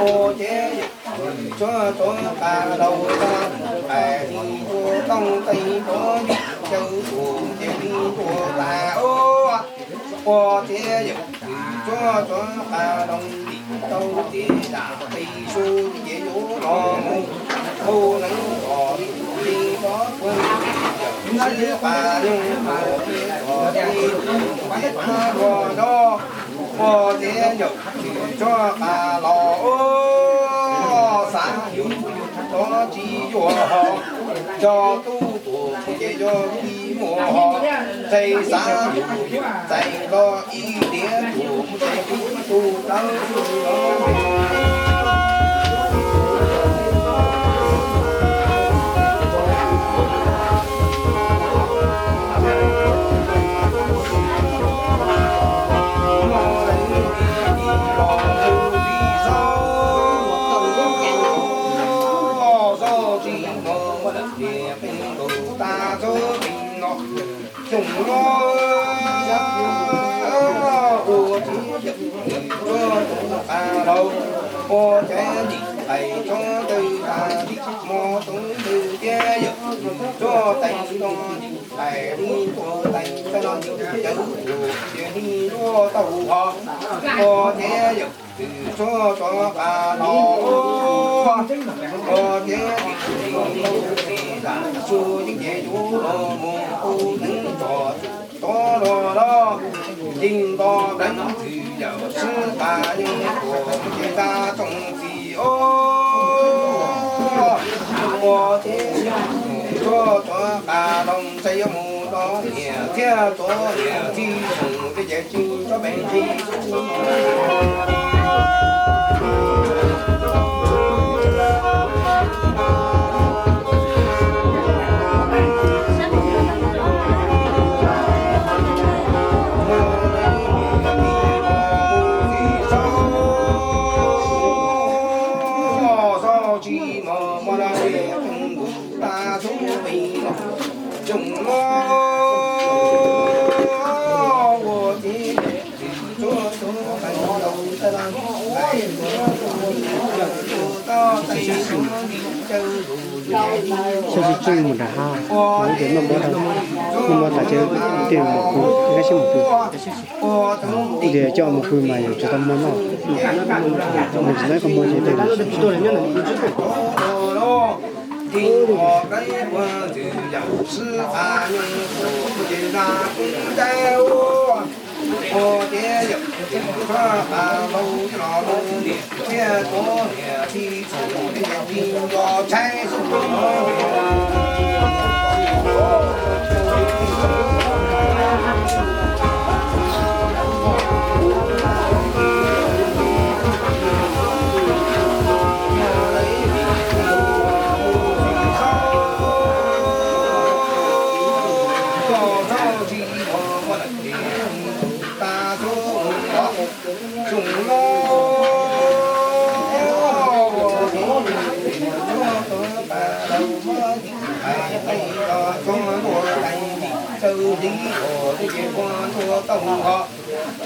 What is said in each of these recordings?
Ua ces yawm tsuag tsuag qas laus, qais li ua tooj teej nrov ntim, caw tuam ces li ua tas ua. Ua ces yawm tsuag tsuag qas laus ntim tau ces zam qis su ces yuav los mus hu neev tsom li nrov puag yawm sib qas nyoog mus tsom li pem qab luag nrog. Ua ces yawm tsuag qas laus xav yus yus rov tsis yuav ho, cog tub tuam ces yog kis muag ho, txais xav yus yus txais los ib tiav tuam ces kis tug dawb los. Xyoo no ua ces yawm tsuag tsuag qas laus, ua ces ntim qais tsob ntawd tas li mo tsob ntawd thiab yawm tsuag teev no ntim qais li tuam teev txaij no ntim cawv tuam ces li luaj tau ho. Ua ces yawm tsuag tsuag qas laus, ua ces ntim qais li tuam ces zam su yeej ces yuav los mus hu neev tsom tov los los. Ces nto pleev txwm yawm sib qas nyoog tuam ces nta tsoom txiv os. Ua ces yawm tsuag tsuag qas laus ntshai yuav mus rau niam thiab txom niam txiv tsoom ces ces tsis tso pem tsis Xyov tsis tswj mus nram hav, mus tias noj mov, noj mov tas ces tej mus pw, nkag siab mus pw. Tias coj mus pw mas yus tsis tau muaj noj, nws tsis tau koj muaj ces tej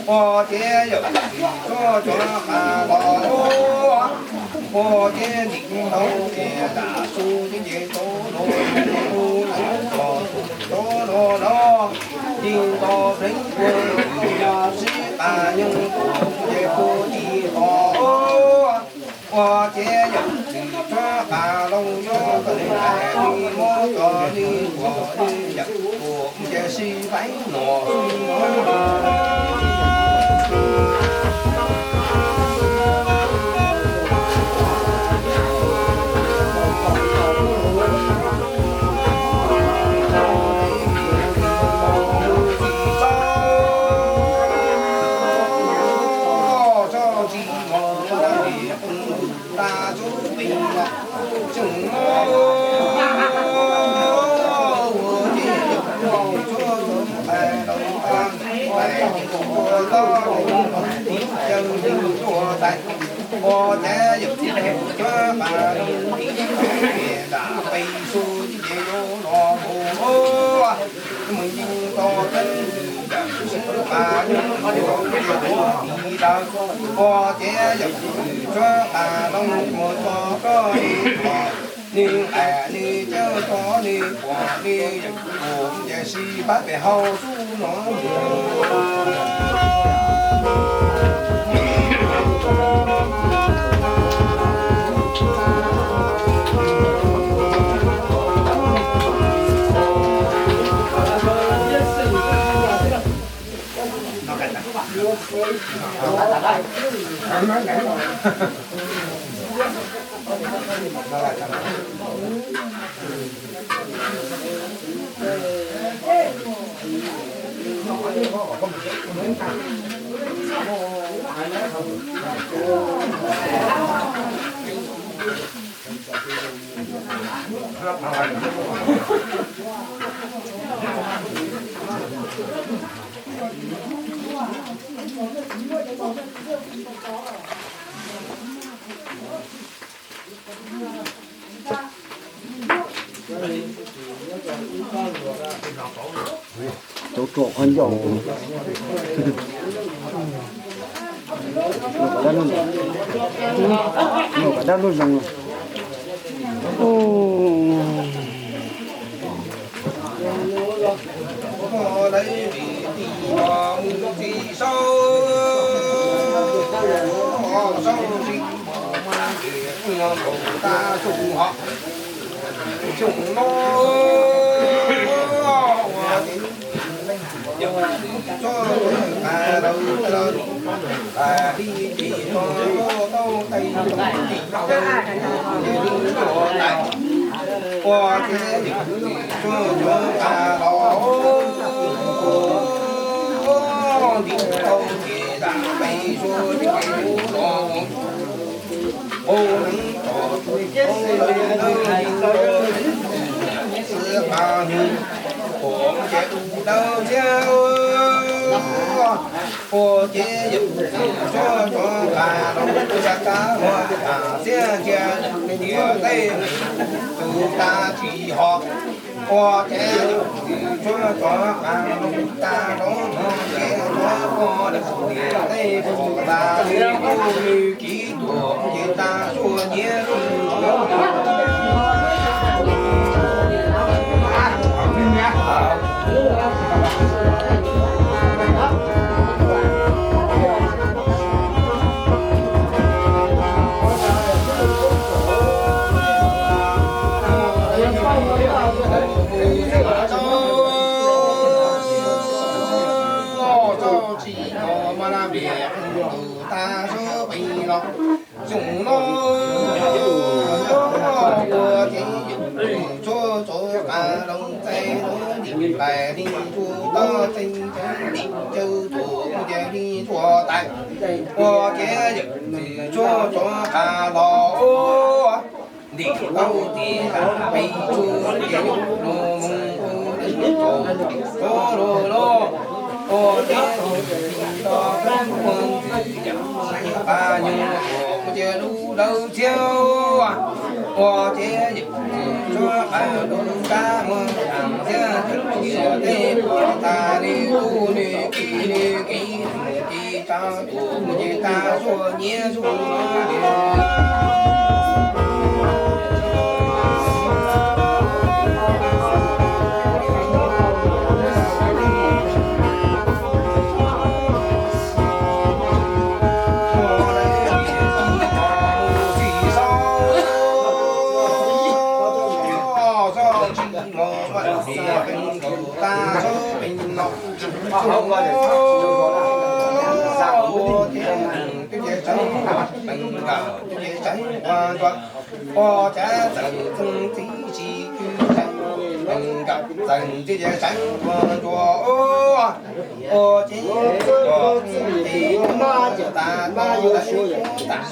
Ua ces yawm tsuag tsuag qas los ua, ua ces ntim tau ces zam su ces ces tau los hu neev tsom tov los los. Ces nto pleev tuam ces yawm sib qas nyoog tuam ces puag tim qos ua. Ua ces yawm tsuag qas laus yuav tau hais li muab tso li tuam li yawm tuam ces sib faib no. Ua ces yawm txwv tshuab qas looj mus txog koj li, nws nqaim nws cawj txog nws puam li, yawm tus ces sib pab pem hauv xub no. Cov ruam qhov ncauj. Nyuam qhuav dab lub zoo. Ua ces yawm txwv tshuab tsov qas looj ua cas kab hua tas xiab ntsia tiam tej tus tas tsis hos. Ua ces yawm txwv tshuab tsov qas looj tas rov mus ces tsov poj lawm tiam tej pom tas li kuj nws kiv tuam ces tas suab nyiav. Tsis hnov mas na, vim tus tas suab pis los. Xyoo no ua ces yawm txwv tshuab tsov qas looj txais lub ntim lais li tsuas toj txeeg txeeg ntim caw txuas mus ces li tsuas tais. Ua ces yawm txwv tshuab tsov qas los ntim tau tis tas pis tsuas ces yawm los mus ua li tsuas tsuas los los. Ua ces yawm txwv los kab ua ntxwv yam qas nyuj tuam mus ces lub dawb txhiab. Ua ces yawm txwv tshuab qas lub kab muag tas txhiab tawm tiam tej pom tas li kuj nws kiv nws kiv nws kiv tas tuam mus ces tas suab nyiav suab. Ua cas txawm txoov txiv tsis kwv tsev, nkawd txawm txij ces seev ua ntuas ua, ua ces ua txij ces mas ces tas mas yus tas tas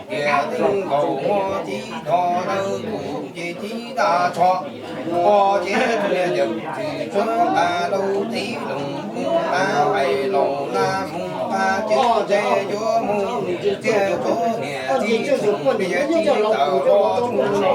tias tej nkaus muaj tib dhos lawv tus ces tib dab tsho. Ua ces tus niam yawm txwv tshuab qas laus tib leeg mus qab nqaij laus na mus qab ces ces yuav mus txiaj txom niam txiv txwv pes yawg txiv tawm los txog no.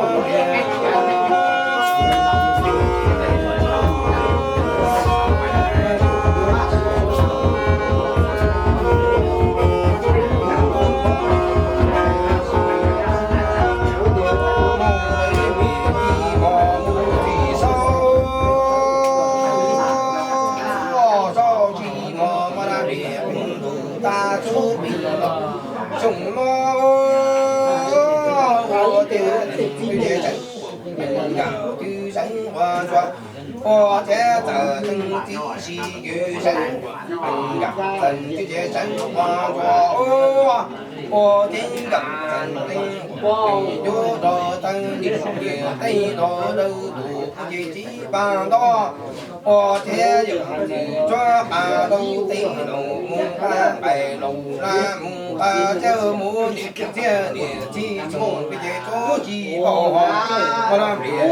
Twb ces tseem nkam twb tseem ua ntsuag, ua thiab txawm tseem tib si kwv tseem nkam txawm twb ces tseem ua ntsuag ua, ua thiab nkam txawm tseem ua ntsuag rau tawg nim niam tej rau dawb tus ces tib pab ntob, ua thiab yawm txwv tsuab qab rau tej laus mus qab nqaij laus laj mus qab cawj mus niam txiag niam txiv txoos peb ces tsuab ci pom hov, ua laj nplias